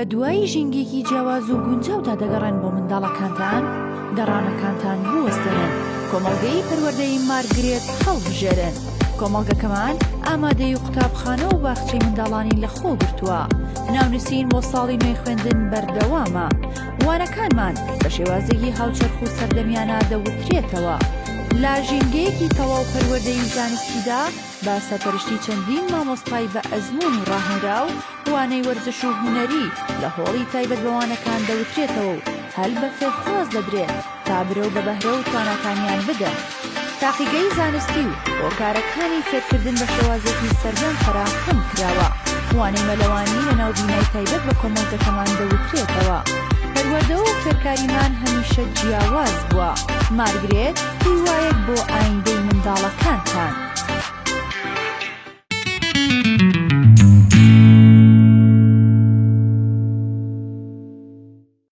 بەدوای ژینگەیەکی جیاواز و گونجاودا دەگەڕێن بۆ منداڵەکانتان؟ گەڕانەکانتان بوەستێنن، کۆمەڵگەی پەروەردەیی مارگرێت هەڵبژێرن. کۆمەڵگەکەمان ئامادەیی قوتابخانە و باخچەی منداڵانی لەخۆ گرتووە. ناونووسین بۆ ساڵی نوێی خوێندن بەردەوامە. وانەکانمان بە شێوازێکی هاوچەرخ و سەردەمیانە دەوترێتەوە. لە ژینگەیەکی تەواو پەروەردەیی زانستیدا بە سەرپەرشتی چەندین مامۆستای بە ئەزموون و ڕاهێنراو، وانەی وەرزش و هونەری لە هۆڵی تایبەت بە وانەکان دەوترێتەوە و هەل بە فێرخواز دەدرێت تا برەو بە بەهرە و تواناکانیان بدەن. تاقیگەی زانستی و هۆکارەکانی فێرکردن بە شێوازێکی سەردەم فەراهەم کراوە. وانەی مەلەوانی لە ناو بینای تایبەت بە کۆمەڵگەکەمان دەوترێتەوە. پەروەردە و فێرکاریمان هەمیشە جیاواز بووە. مارگرێت، هیوایەک بۆ ئایندەی منداڵەکانتان.